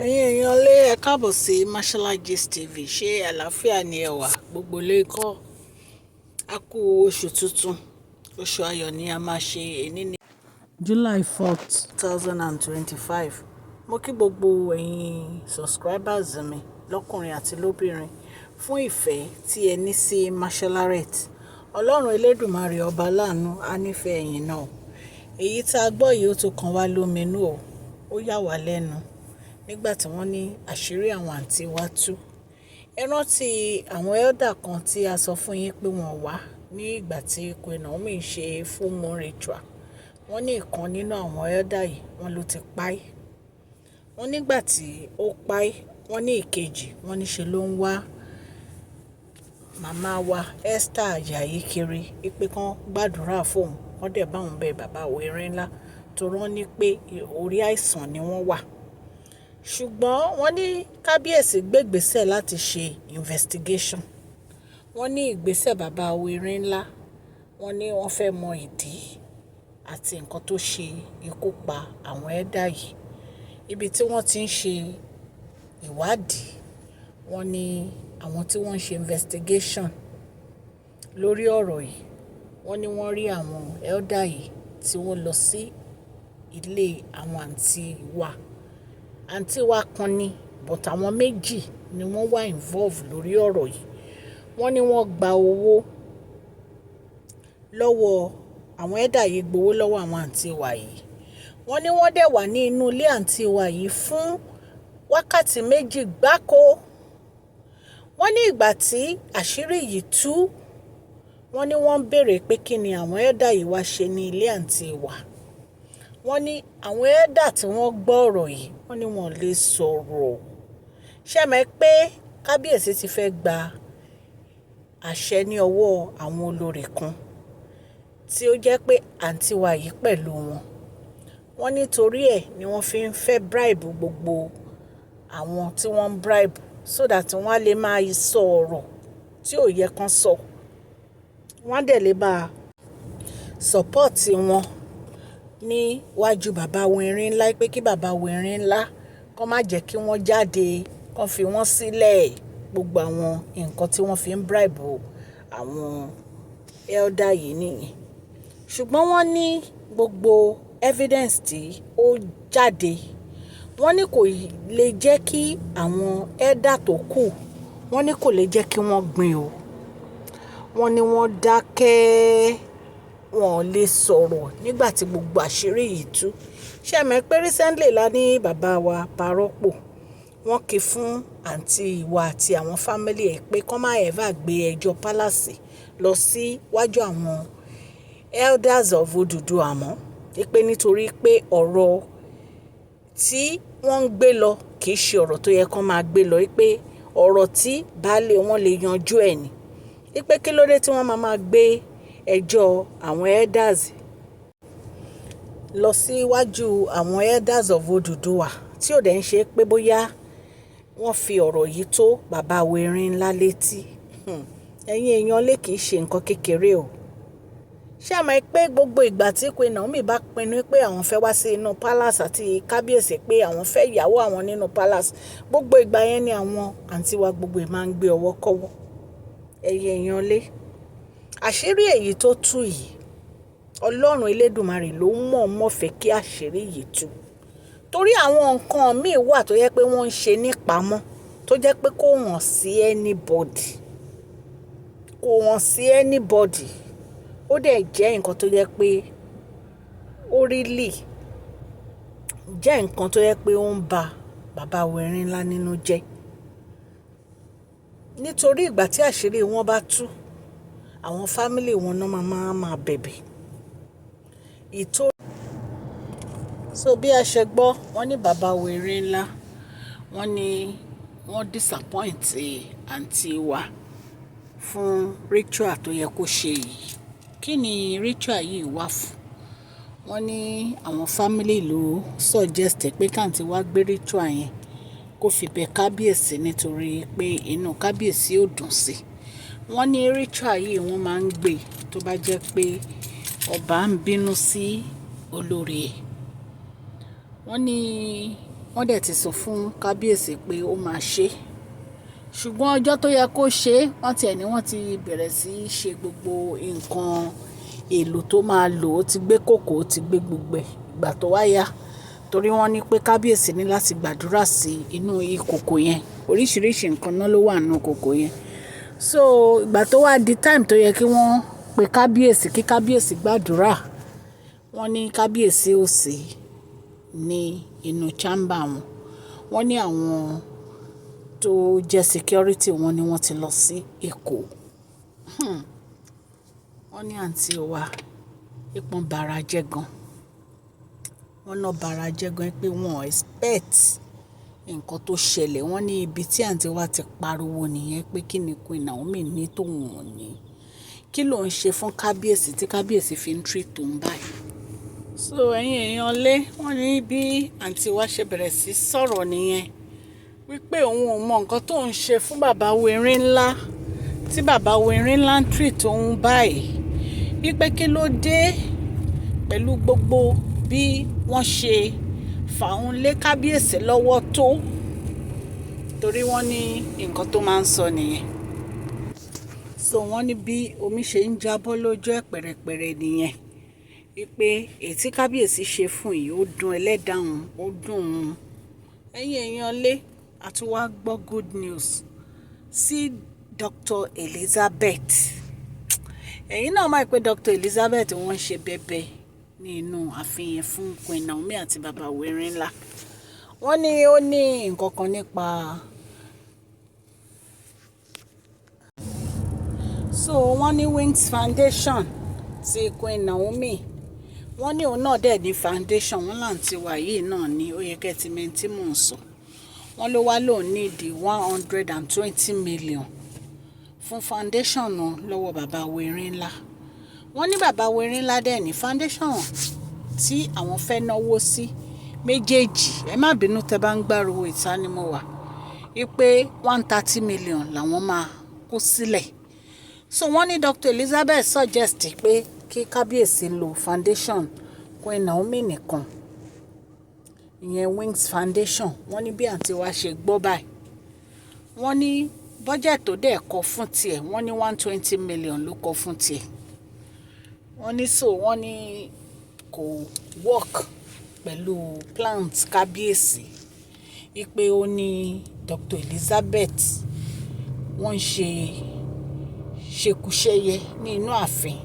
Ẹ̀yin èèyàn lé, ẹ káàbọ̀ sí Mashola Gist TV. Ṣé àlàáfíà ni ẹ wà? Gbogbo lè kọ́. A kú oṣù tuntun. Oṣù ayọ̀ ni a máa ṣe èní ní July 4th, 2025. Mo kí gbogbo ẹ̀yin subscribers mi lọ́kùnrin àti lóbìnrin fún ìfẹ́ tí ẹ ní sí Masholarette. Ọlọ́run Elédùmarè ọba láàánú á nífẹ̀ẹ́ ẹ̀yin náà. Èyí tí a gbọ́ yìí ó tún kan wá lóminú o. Ó yà wá lẹ́nu nígbà tí wọ́n ní àṣírí àwọn àǹtí wa tú. Ẹ rántí àwọn elder kan tí a sọ fún yín pé wọ́n wá ní ìgbà tí Queen Naomi ń ṣe full moon ritual. Wọ́n ní ìkan nínú àwọn elder yìí, wọ́n ló ti paí. Wọ́n nígbà tí ó paí, wọ́n ní ìkejì, wọ́n ní ṣe ló ń wá màmá wa Esther Ajayi kiri wípé kí wọ́n gbàdúrà fún òun, wọ́n dẹ̀ bá òun bẹ bàbá Erin Ńlá torí wọ́n ní pé orí àìsàn ni wọ́n wà. Ṣùgbọ́n wọ́n ní kábíyèsí gbé ìgbésẹ̀ láti ṣe investigation. Wọ́n ní ìgbésẹ̀ bàbá Erin Ńlá, wọ́n ní wọ́n fẹ́ mọ ìdí àti nǹkan tó ṣe ikú pa àwọn elder yìí. Ibi tí wọ́n ti ń ṣe ìwádìí, wọ́n ní àwọn tí wọ́n ń ṣe investigation lórí ọ̀rọ̀ yìí, wọ́n ní wọ́n rí àwọn elder yìí tí wọ́n lọ sí ilé àwọn àǹtí wa. Àǹtí wa kan ni, but àwọn méjì ni wọ́n wà involve lórí ọ̀rọ̀ yìí. Wọ́n ní wọ́n gba owó lọ́wọ́ àwọn elder yìí, gbowó lọ́wọ́ àwọn àǹtí wa yìí. Wọ́n ní wọ́n dẹ̀ wà ní inú ilé àǹtí wa yìí fún wákàtí 2 gbáko. Wọ́n ní ìgbà tí àṣírí yìí tú, wọ́n ní wọ́n ń béèrè pé kí ni àwọn elder yìí wá ṣe ní ilé àǹtí wa. Wọ́n ní àwọn elder tí wọ́n gbọ́ ọ̀rọ̀ yìí, wọ́n ní wọ́n lè sọ̀rọ̀. Ṣé ẹ mọ̀ pé kábíyèsí ti fẹ́ gba àṣẹ ní ọwọ́ àwọn olórí kan tí ó jẹ́ pé àǹtí wa yìí pẹ̀lú wọn. Wọ́n ní torí ẹ̀ ni wọ́n fi ń fẹ́ bribe gbogbo àwọn tí wọ́n ń bribe so that wọ́n á lè máa sọ ọ̀rọ̀ tí ò yẹ kán sọ. Wọ́n á dẹ̀ lè bá support wọn níwájú bàbá Erin Ńlá pé kí bàbá Erin Ńlá kó má jẹ́ kí wọ́n jáde, kó fi wọ́n sílẹ̀. Gbogbo àwọn nǹkan tí wọ́n fi ń bribe àwọn elder yìí nìyẹn. Ṣùgbọ́n wọ́n ní gbogbo evidence tí ó jáde, wọ́n ní kò lè jẹ́ kí àwọn elder tó kù, wọ́n ní kò lè jẹ́ kí wọ́n gbìn o. Wọ́n ní wọ́n dákẹ́, wọ́n ò lè sọ̀rọ̀ nígbà tí gbogbo àṣírí yìí tú. Ṣé ẹ mọ̀ pé recently la ní bàbá wa Parọ́pò, wọ́n kí fún àǹtí wa àti àwọn family ẹ̀ pé kó má ever gbé ẹjọ́ palace lọ sí iwájú àwọn elders of Oduduwa mọ́. Wípé nítorí pé ọ̀rọ̀ tí wọ́n ń gbé lọ kì í ṣe ọ̀rọ̀ tó yẹ kó máa gbé lọ. Wípé ọ̀rọ̀ tí baálé wọn lè yanjú ẹ̀ ni. Wípé kí ló dé tí wọ́n máa máa gbé ẹjọ́ àwọn elders lọ sí iwájú àwọn elders of Oduduwa tí ò dẹ̀ ń ṣe pé bóyá wọ́n fi ọ̀rọ̀ yìí tó bàbá Erin Ńlá létí. Ẹ̀yin èèyàn lè kì í ṣe nǹkan kékeré o. Ṣé ẹ mọ̀ pé gbogbo ìgbà tí Queen Naomi bá pinnu pé àwọn fẹ́ wá sí inú palace àti kábíyèsí pé àwọn fẹ́ ìyàwó àwọn nínú palace, gbogbo ìgbà yẹn ni àwọn àǹtí wa gbogbo ẹ̀ máa ń gbé ọwọ́ kọ́wọ́. Ẹ̀yin èèyàn lé, àṣírí èyí tó tú yìí, Ọlọ́run Elédùmarè ló mọ̀ọ́mọ̀ fẹ́ kí àṣírí yìí tú. Torí àwọn nǹkan míì wà tó jẹ́ pé wọ́n ń ṣe nípamọ́ tó jẹ́ pé kò hàn sí anybody, kò hàn sí anybody. Ó dẹ̀ jẹ́ nǹkan tó jẹ́ pé ó really jẹ́ nǹkan tó jẹ́ pé ó ń ba bàbá Erin Ńlá nínú jẹ́. Nítorí ìgbà tí àṣírí wọn bá tú, àwọn family wọn náà máa máa bẹ̀bẹ̀. Ìtò. So bí a ṣe gbọ́, wọ́n ní bàbá Erin Ńlá, wọ́n ní wọ́n disappoint àǹtí wa fún ritual tó yẹ kó ṣe yìí. Kí ni ritual yìí wà fún? Wọ́n ní àwọn family ló suggest pé kí àǹtí wa gbé ritual yẹn kó fi bẹ kábíyèsí nítorí pé inú kábíyèsí ò dùn sí. Wọ́n ní ritual yìí wọ́n máa ń gbé tó bá jẹ́ pé ọba ń bínú sí olórí ẹ̀. Wọ́n ní Wọ́n dẹ̀ ti sọ fún kábíyèsí pé ó máa ṣe. Ṣùgbọ́n ọjọ́ tó yẹ kó ṣe, wọ́n ti ẹ̀ ní wọ́n ti bẹ̀rẹ̀ sí í ṣe gbogbo nǹkan èlò tó máa lò. Ó ti gbé kòkó, ó ti gbé gbogbo ẹ̀ ìgbà tó wá yá. Torí wọ́n ní pé kábíyèsí ní láti gbàdúrà sí inú ìkòkò yẹn. Oríṣìíríṣìí nǹkan náà ló wà nínú kòkò yẹn. So ìgbà tó wá di time tó yẹ kí wọ́n pe kábíyèsí kí kábíyèsí gbàdúrà, wọ́n ní kábíyèsí ò sí ní inú chamber wọn. Wọ́n ní àwọn tó jẹ́ security wọ́n ní wọ́n ti lọ sí Èkó. Wọ́n ní àǹtí wa, ipọn bara jẹ́ gan. Wọ́n ná bara jẹ́ gan pé wọ́n expect nǹkan tó ṣẹlẹ̀. Wọ́n ní ibi tí àǹtí wa ti pariwo nìyẹn pé kí ni Queen Naomi ní tóun ò ní. Kí ló ń ṣe fún kábíyèsí tí kábíyèsí fi ń treat òun báyìí? So ẹ̀yin èèyàn lé, wọ́n ní bí àǹtí wa ṣe bẹ̀rẹ̀ sí sọ̀rọ̀ nìyẹn. Wípé òun ò mọ nǹkan tó ń ṣe fún bàbá Erin ńlá, tí bàbá Erin ńlá ń treat òun báyìí. Wípé kí ló dé pẹ̀lú gbogbo bí wọ́n ṣe fà òun lé kábíyèsí lọ́wọ́ tó. Torí wọ́n ní nǹkan tó máa ń sọ nìyẹn. So wọ́n ní bí omi ṣe ń jábọ́ lójú ẹ̀ pẹ̀rẹ̀pẹ̀rẹ̀ nìyẹn. Wípé èyí tí kábíyèsí ṣe fún yìí ó dùn ẹlẹ́dàá òun, ó dùn òun. Ẹ̀yin èèyàn lé, a tún wá gbọ́ good news sí Dr. Elizabeth. Ẹ̀yin náà mọ̀ pé Dr. Elizabeth wọ́n ń ṣe bẹbẹ ní inú ààfin yẹn fún Queen Naomi àti bàbá Erin ńlá. Wọ́n ní ó ní nǹkan kan nípa. So wọ́n ní Wings Foundation ti Queen Naomi. Wọ́n ní òun náà dẹ̀ ní foundation. Wọ́n láǹtí wa yìí náà ní ó yẹ kí ẹ ti mọ̀ tí mò ń sọ. Wọ́n ló wá lóun ní di 120 million fún foundation náà lọ́wọ́ bàbá Erin ńlá. Wọ́n ní bàbá Erin ńlá dẹ̀ ní foundation tí àwọn fẹ́ náwó sí méjèèjì. Ẹ má bínú tẹ bá ń gbáriwo, ìta ni mo wà. Wípé 130 million làwọn máa kó sílẹ̀. So wọ́n ní Dr. Elizabeth suggest pé kí kábíyèsí lo foundation Queen Naomi nìkan. Ìyẹn Wings Foundation. Wọ́n ní bí àǹtí wa ṣe gbọ́ báyìí. Wọ́n ní budget tó dẹ̀ kọ fún tiẹ̀, wọ́n ní 120 million ló kọ fún tiẹ̀. Wọ́n ní so wọ́n ní kò work pẹ̀lú plans kábíyèsí. Wípé ó ní Dr. Elizabeth wọ́n ń ṣe ṣekúṣẹyẹ ní inú ààfin.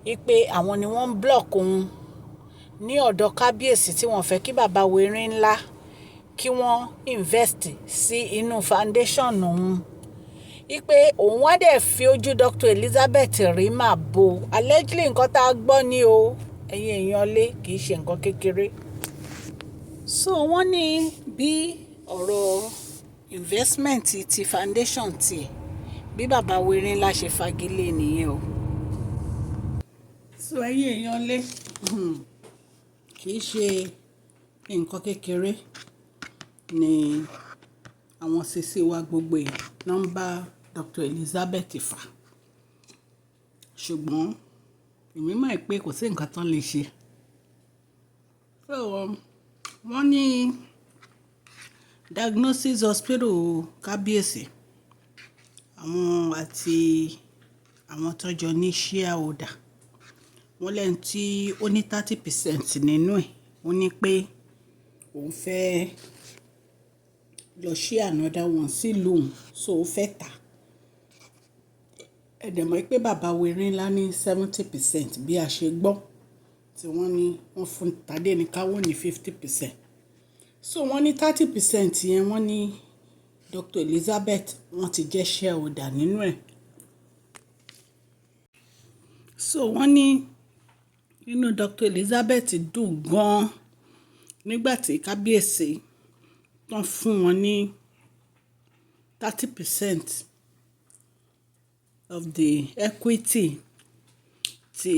Wípé àwọn ni wọ́n ń block òun ní ọ̀dọ̀ kábíyèsí tí wọ́n fẹ́ kí bàbá Erin ńlá kí wọ́n invest sí inú foundation òun. Wípé òun wá dẹ̀ fi ojú Dr. Elizabeth rí màbo. Allegedly nǹkan tá a gbọ́ ní o. Ẹ̀yin èèyàn lé, kì í ṣe nǹkan kékeré. So wọ́n ní bí ọ̀rọ̀ investment ti foundation tí ẹ̀, bí bàbá Erin ńlá ṣe fagilé nìyẹn o. So ẹ̀yin èèyàn lé, kì í ṣe nǹkan kékeré ni àwọn sisi wa gbogbo yìí náà ń bá Dr. Elizabeth fà. Ṣùgbọ́n èmi mọ̀ pé kò sí nǹkan tán lè ṣe. So wọ́n ní diagnosis hospital kábíyèsí, àwọn àti àwọn tó jọ ní shareholder. Wọ́n lẹ́ni tí ó ní 30% nínú ẹ̀, ó ní pé òun fẹ́ lọ ṣí another one sílùú òun, so ó fẹ́ tà. Ẹ dẹ̀ mọ̀ pé bàbá Erin ńlá ní 70% bí a ṣe gbọ́, tí wọ́n ní wọ́n fún Tadenikawo ní 50%. So wọ́n ní 30% yẹn, wọ́n ní Dr. Elizabeth wọ́n ti jẹ́ shareholder nínú ẹ̀. So wọ́n ní inú Dr. Elizabeth dùn gan nígbà tí kábíyèsí tán fún wọn ní 30% of the equity ti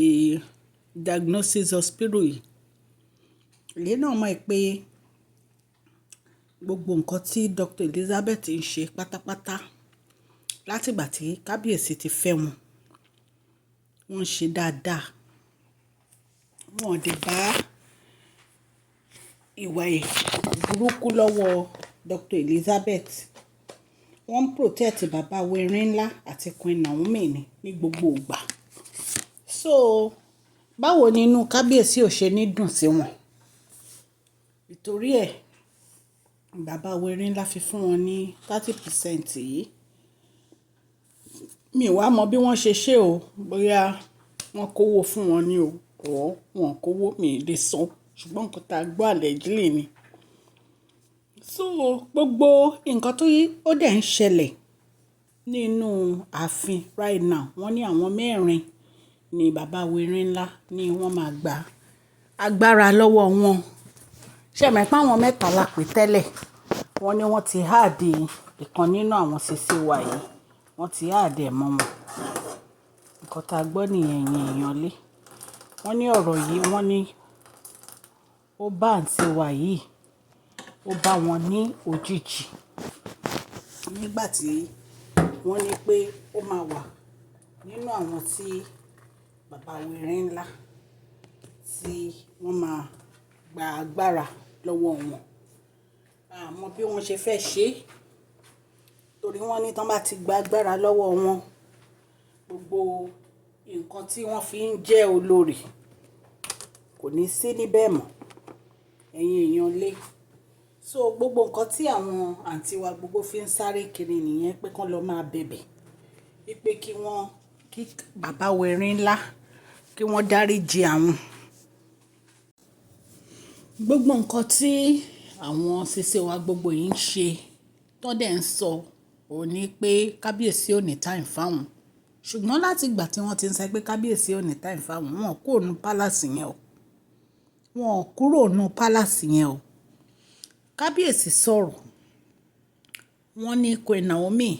diagnosis hospital yìí. Èyí náà mọ̀ pé gbogbo nǹkan tí Dr. Elizabeth ń ṣe pátápátá láti ìgbà tí kábíyèsí ti fẹ́ wọn, wọ́n ń ṣe dáadáa. Wọn ò dé bá ìwà burúkú lọ́wọ́ Dr. Elizabeth. Wọ́n ń protect bàbá wa Erinla àti Queen Naomi ní gbogbo ìgbà. So báwo ni inú kábíyèsí ò ṣe ní dùn sí wọn? Nítorí ẹ̀, bàbá wa Erinla fi fún wọn ní 30% yìí. Mi wà mọ bí wọ́n ṣe ṣe o, bóyá wọ́n kówó fún wọn ní o, or wọ́n kówó, mi ò lè sọ. Ṣùgbọ́n nǹkan tí a gbọ́ allegedly ni. So gbogbo nǹkan tó ó dẹ̀ ń ṣẹlẹ̀ nínú ààfin right now, wọ́n ní àwọn mẹ́rin ni bàbá wa Erinla ní wọ́n máa gba agbára lọ́wọ́ wọn. Ṣé ẹ mọ̀ pé àwọn mẹ́ta la pè tẹ́lẹ̀? Wọ́n ní wọ́n ti add ìkan nínú àwọn sisi wa yìí, wọ́n ti add ẹ̀ mọ́ wọn. Nǹkan tí a gbọ́ nìyẹn, ẹ̀yin èèyàn lé. Wọ́n ní ọ̀rọ̀ yìí, wọ́n ní ó bá àǹtí wa yìí, ó bá wọn ní òjijì nígbà tí wọ́n ní pé ó máa wà nínú àwọn tí bàbá wa Erinla tí wọ́n máa gba agbára lọ́wọ́ wọn. A mọ bí wọ́n ṣe fẹ́ ṣe, torí wọ́n ní tí wọ́n bá ti gba agbára lọ́wọ́ wọn, gbogbo nǹkan tí wọ́n fi ń jẹ́ olórí kò ní sí níbẹ̀ mọ́, ẹ̀yin èèyàn lé. So gbogbo nǹkan tí àwọn àǹtí wa gbogbo fi ń sáré kiri nìyẹn pé kí wọ́n lọ máa bẹ̀bẹ̀, wípé kí wọ́n, kí bàbá wa Erinla kí wọ́n dáríji àwọn. Gbogbo nǹkan tí àwọn sisi wa gbogbo yìí ń ṣe, tó dẹ̀ ń sọ, ò ní pé kábíyèsí ò ní time fún àwọn. Ṣùgbọ́n láti ìgbà tí wọ́n ti ń sọ pé kábíyèsí ò ní time fún àwọn, wọn kúrò nínú palace yẹn o. Wọn kúrò nínú palace yẹn o. Kábíyèsí sọ̀rọ̀, wọ́n ní Queen Naomi,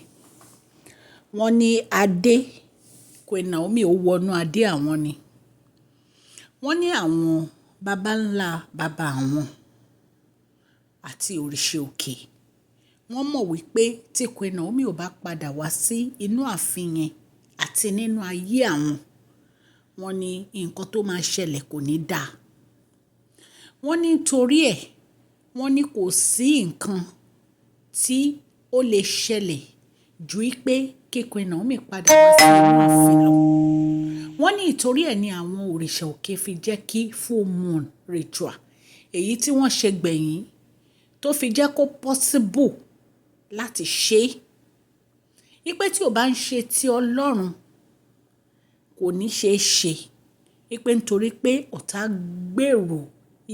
wọ́n ní adé, Queen Naomi ó wọnú adé àwọn ni. Wọ́n ní àwọn bàbá ńlá bàbá àwọn àti òrìṣà òkè. Wọ́n mọ̀ wípé tí Queen Naomi ò bá padà wá sí inú ààfin yẹn àti nínú ayé àwọn, wọ́n ní nǹkan tó máa ṣẹlẹ̀ kò ní dà. Wọ́n ní nítorí ẹ̀, wọ́n ní kò sí nǹkan tí ó lè ṣẹlẹ̀ ju wípé kí Queen Naomi padà wá sí inú ààfin lọ. Wọ́n ní ìtorí ẹ̀ ni àwọn òrìṣà òkè fi jẹ́ kí full moon ritual èyí tí wọ́n ṣe gbẹ̀yìn tó fi jẹ́ kó possible láti ṣe. Wípé tí ó bá ń ṣe ti Ọlọ́run kò ní ṣe é ṣe. Wípé nítorí pé ọ̀tá gbèrò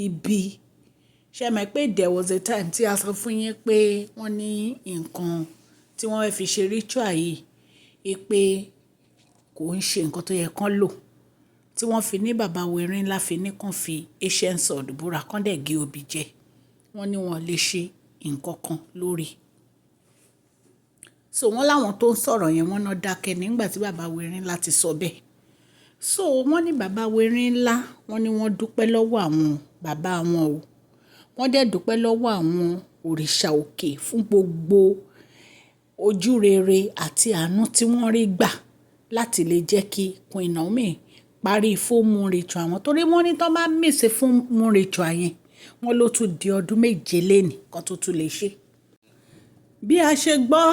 ibi. Ṣé ẹ mọ̀ pé there was a time tí a sọ fún yín pé wọ́n ní nǹkan tí wọ́n fẹ́ fi ṣe ritual yìí, wípé kò ń ṣe nǹkan tó yẹ kán lò. Tí wọ́n fi ní bàbá wa Erinla fi ní kàn fi ancient sword búra kán dẹ̀ gé obì jẹ. Wọ́n ní wọn lè ṣe nǹkan kan lórí. So wọ́n láwọn tó ń sọ̀rọ̀ yẹn wọ́n náà dákẹ́ nígbà tí bàbá wa Erinla ti sọ bẹ́ẹ̀. So wọ́n ní bàbá wa Erinla, wọ́n ní wọ́n dúpẹ́ lọ́wọ́ àwọn bàbá wọn o. Wọ́n dẹ̀ dúpẹ́ lọ́wọ́ àwọn òrìṣà òkè fún gbogbo ojúrere àti àánú tí wọ́n rí gbà láti lè jẹ́ kí Queen Naomi parí full moon ritual àwọn. Torí wọ́n ní tí wọ́n bá miss full moon ritual yẹn, wọ́n ló tún di ọdún méje léni kan tó tún lè ṣe. Bí a ṣe gbọ́,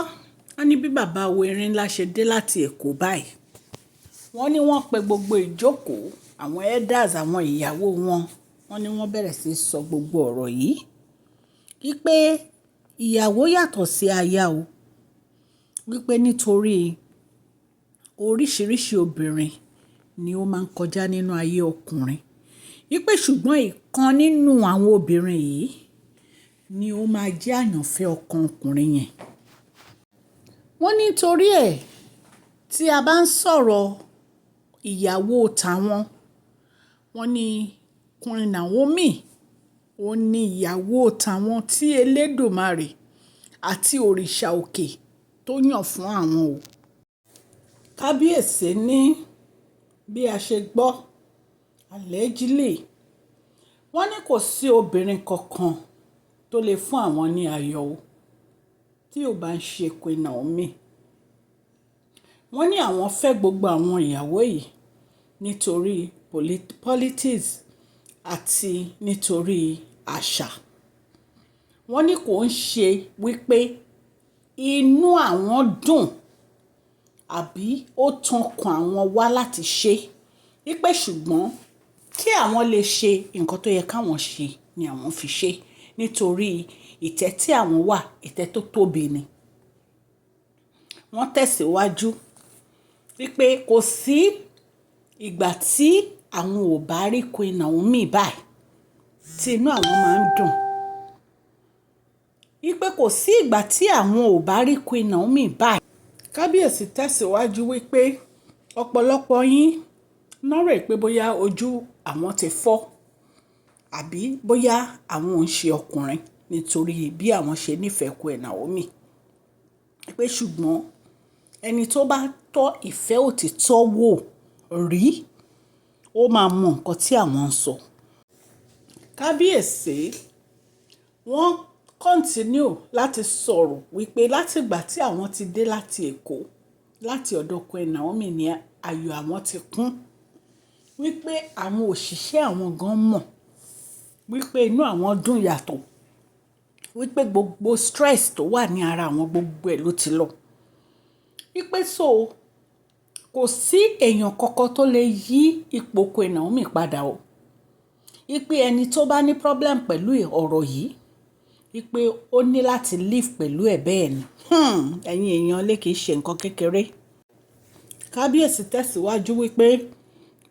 wọ́n ní bí bàbá wa Erinla ṣe dé láti Èkó báyìí. Wọ́n ní wọ́n pe gbogbo ìjókòó àwọn elders, àwọn ìyàwó wọn. Wọ́n ní wọ́n bẹ̀rẹ̀ sí í sọ gbogbo ọ̀rọ̀ yìí. Wípé ìyàwó yàtọ̀ sí aya o. Wípé nítorí oríṣiríṣi obìnrin ni ó máa ń kọjá nínú ayé ọkùnrin. Wípé ṣùgbọ́n ìkan nínú àwọn obìnrin yìí ni ó máa jẹ́ àyànfẹ́ ọkàn ọkùnrin yẹn. Wọ́n ní torí ẹ̀ tí a bá ń sọ̀rọ̀ ìyàwó tàwọn, wọ́n ní Queen Naomi ó ní ìyàwó tàwọn tí Elédùmarè àti òrìṣà òkè tó yàn fún àwọn o. Kábíyèsí ní bí a ṣe gbọ́ allegedly, wọ́n ní kò sí obìnrin kankan tó lè fún àwọn ní ayọ̀ o tí ò bá ń ṣe Queen Naomi. Wọ́n ní àwọn fẹ́ gbogbo àwọn ìyàwó yìí nítorí politics àti nítorí àṣà. Wọ́n ní kò ń ṣe wípé inú àwọn dùn àbí ó tan ọkàn àwọn wá láti ṣe, wípé ṣùgbọ́n kí àwọn lè ṣe nǹkan tó yẹ káwọn ṣe ni àwọn fi ṣe, nítorí ìtẹ́ tí àwọn wà, ìtẹ́ tó tóbi ni. Wọ́n tẹ̀síwájú wípé kò sí ìgbà tí àwọn ò bá rí Queen Naomi báyìí tí inú àwọn máa ń dùn. Wípé kò sí ìgbà tí àwọn ò bá rí Queen Naomi báyìí. Kábíyèsí tẹ̀síwájú wípé ọ̀pọ̀lọpọ̀ yín náà rò pé bóyá ojú àwọn ti fọ́ àbí bóyá àwọn ò ń ṣe ọkùnrin nítorí bí àwọn ṣe nífẹ̀ẹ́ Queen Naomi. Pé ṣùgbọ́n ẹni tó bá tọ́ ìfẹ́ òtítọ́ wò rí, ó máa mọ nǹkan tí àwọn ń sọ. Kábíyèsí wọ́n continue láti sọ̀rọ̀ wípé láti ìgbà tí àwọn ti dé láti Èkó, láti ọ̀dọ̀ Queen Naomi ní ayọ̀ àwọn ti kún. Wípé àwọn òṣìṣẹ́ àwọn gan mọ̀ wípé inú àwọn dùn yàtọ̀. Wípé gbogbo stress tó wà ní ara àwọn gbogbo ẹ̀ ló ti lọ. Wípé so kò sí èèyàn kankan tó lè yí ipò Queen Naomi padà o. Wípé ẹni tó bá ní problem pẹ̀lú ọ̀rọ̀ yìí, wípé ó ní láti live pẹ̀lú ẹ̀ bẹ́ẹ̀ ni. Ẹ̀yin èèyàn lè kìí ṣe nǹkan kékeré. Kábíyèsí tẹ̀síwájú wípé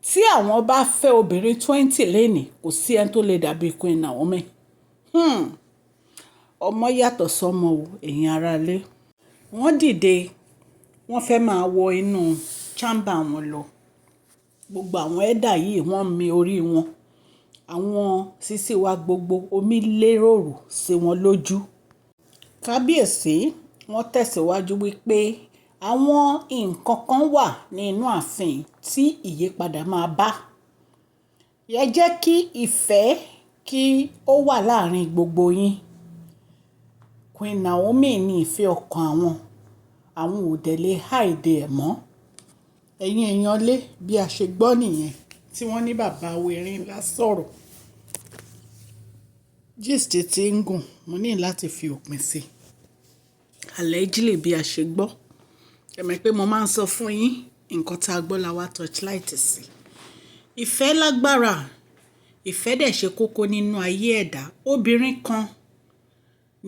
tí àwọn bá fẹ́ obìnrin 20 lónìí, kò sí ẹni tó lè dàbí Queen Naomi. Ọmọ yàtọ̀ sọ́mọ o, ẹ̀yin ará ilé. Wọ́n dìde, wọ́n fẹ́ máa wọ inú chamber wọn lọ. Gbogbo àwọn elder yìí wọ́n mi orí wọn. Àwọn sísí wa gbogbo omi lérò sí wọn lójú. Kábíyèsí wọ́n tẹ̀síwájú wípé àwọn nǹkan kan wà nínú ààfin tí ìyípadà máa bá. Ẹ jẹ́ kí ìfẹ́ kí ó wà láàárín gbogbo yín. Queen Naomi ní ìfẹ́ ọkàn àwọn, àwọn ò dẹ̀ lè hide ẹ̀ mọ́. Ẹ̀yin èèyàn lé, bí a ṣe gbọ́ nìyẹn tí wọ́n ní bàbá Erin ńlá sọ̀rọ̀. Gist tí ń gùn, mo ní láti fi òpin sí. Allegedly bí a ṣe gbọ́. Ẹ mọ̀ pé mo máa ń sọ fún yín nǹkan tí a gbọ́ la wá torchlight sí. Ìfẹ́ lágbára, ìfẹ́ dẹ̀ ṣe kókó nínú ayé ẹ̀dá. Obìnrin kan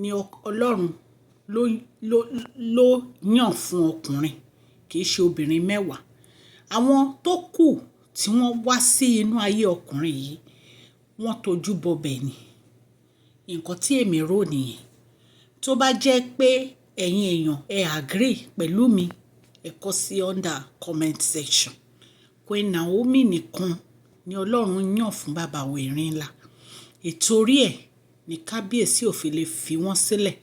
ni Ọlọ́run ló yàn fún ọkùnrin, kì í ṣe obìnrin mẹ́wàá. Àwọn tó kù tí wọ́n wá sí inú ayé ọkùnrin yìí, wọ́n tojú bọbẹ̀ ni. Nǹkan tí èmi rò nìyẹn. Tó bá jẹ́ pé ẹ̀yin èèyàn ẹ agree pẹ̀lú mi, ẹ kọ sí under comment section. Queen Naomi nìkan ni Ọlọ́run yàn fún bàbá wa Erin ńlá. Ìtorí ẹ̀ ní kábíyèsí ò fi lè fi wọ́n sílẹ̀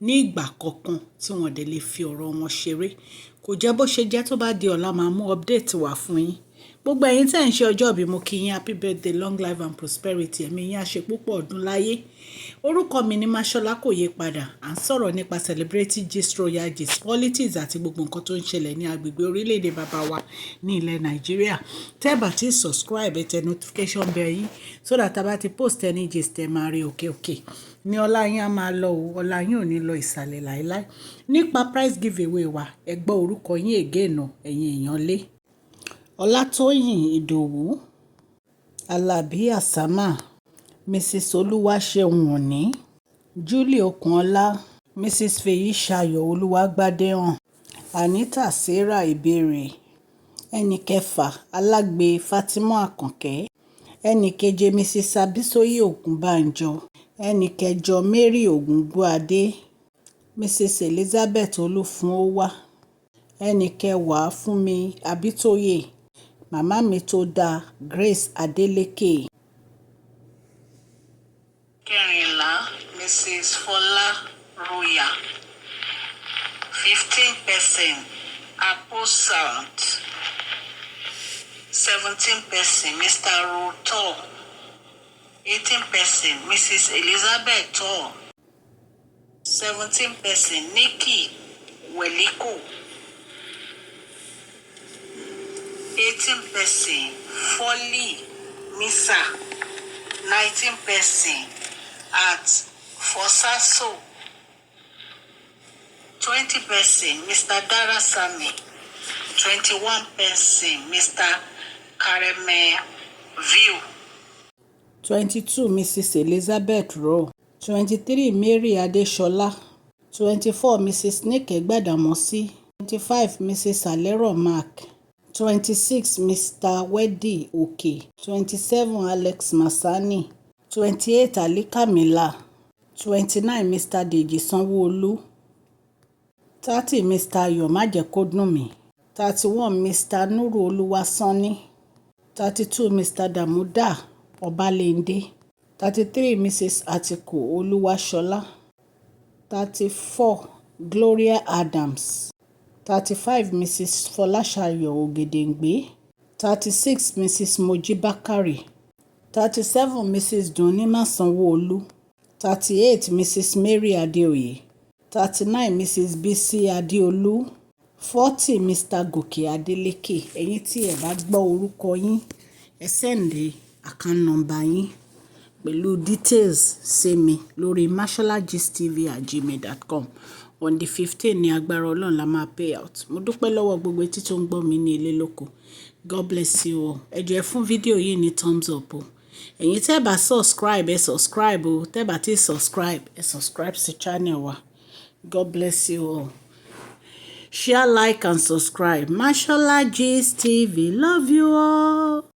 ní ìgbà kankan tí wọ́n dẹ̀ lè fi ọ̀rọ̀ wọn ṣeré. Kò jẹ́ bó ṣe jẹ́. Tó bá di ọ̀la, máa mú update wá fún yín. Gbogbo ẹ̀yin tí ẹ̀ ń ṣe ọjọ́ ìbí, mo kí yín happy birthday, long life and prosperity. Ẹ̀mí yín á ṣe púpọ̀ ọdún láyé. Orúkọ mi ni Mashola, kò yí padà. À ń sọ̀rọ̀ nípa celebrity gist, royal gist, politics àti gbogbo nǹkan tó ń ṣẹlẹ̀ ní agbègbè orílẹ̀-èdè bàbá wa ní ilẹ̀ Nàìjíríà. Tẹ́ bá ti subscribe, ẹ tẹ notification bell yín so that a bá ti post any gist, ẹ máa rí òkè òkè. Ní ọlá yín á máa lọ o, ọlá yín ò ní lọ ìsàlẹ̀ láíláí. Nípa prize giveaway wa, ẹ gbọ́ orúkọ yín again o, ẹ̀yin èèyàn lé. Ọlátóyìn Ìdòwú, Alábí Àsámà, Mrs Olúwaṣeun Òní, Julie Okunola, Mrs Fèyíṣayọ̀ Olúwàgbádéhàn, Anita Sarah Ìbéèrè, ẹnì kẹfà Alágbe Fatima Àkànkẹ́, ẹnì keje Mrs Abisoye Ògúnbànjọ, ẹnì kẹjọ Mary Ògúngbọ̀adé, Mrs Elizabeth Olúfúnọwá, ẹnì kẹwàá Fúnmi Àbítòyè, màmá mi tó dáa Grace Adeleke. Kẹrìnlá, Mrs Fọlá Royal. 15 person, Aposalt. 17 person, Mr Rotor. 18 person, Mrs Elizabeth Tor. 17 person, Nikki Weliko. 18 person, Folly Misa. 19 person, at Fosaso. 20 person, Mr. Dara Sami. 21 person, Mr. Kareme View. 22 Mrs. Elizabeth Rowe. 23 Mary Adesola. 24 Mrs. Nike Gbadamosi. 25 Mrs. Alero Mark. 26 Mr. Wedi Oke. 27 Alex Masani. 28 Ali Kamila. 29 Mr. Deji Sanwo-Olu. 30 Mr. Ayo Majekodunmi. 31 Mr. Nuru Oluwasanni. 32 Mr. Damuda Obalende. 33 Mrs. Atiku Oluwasola. 34 Gloria Adams. 35 Mrs. Folasayo Ogedengbe. 36 Mrs. Moji Bakare. 37 Mrs. Dunima Sanwo-Olu. 38 Mrs. Mary Adeoye. 39 Mrs. Bisi Adeolu. 40 Mr. Gòkè Adeleke. Ẹ̀yin tí ẹ bá gbọ́ orúkọ yín, ẹ send account number yín pẹ̀lú details sí mi lórí masholagistv@gmail.com. On the 15 ní agbára Ọlọ́run la máa pay out. Mo dúpẹ́ lọ́wọ́ gbogbo etí tó ń gbọ́ mi ní ilé lóko. God bless you all. Ẹ jọ̀ọ́, ẹ fún fídíò yìí ní thumbs up o. Ẹ̀yin tẹ́ bá subscribe, ẹ subscribe o. Tẹ́ bá ti subscribe, ẹ subscribe sí channel wa. God bless you all. Share, like and subscribe. Mashola Gist TV. Love you all.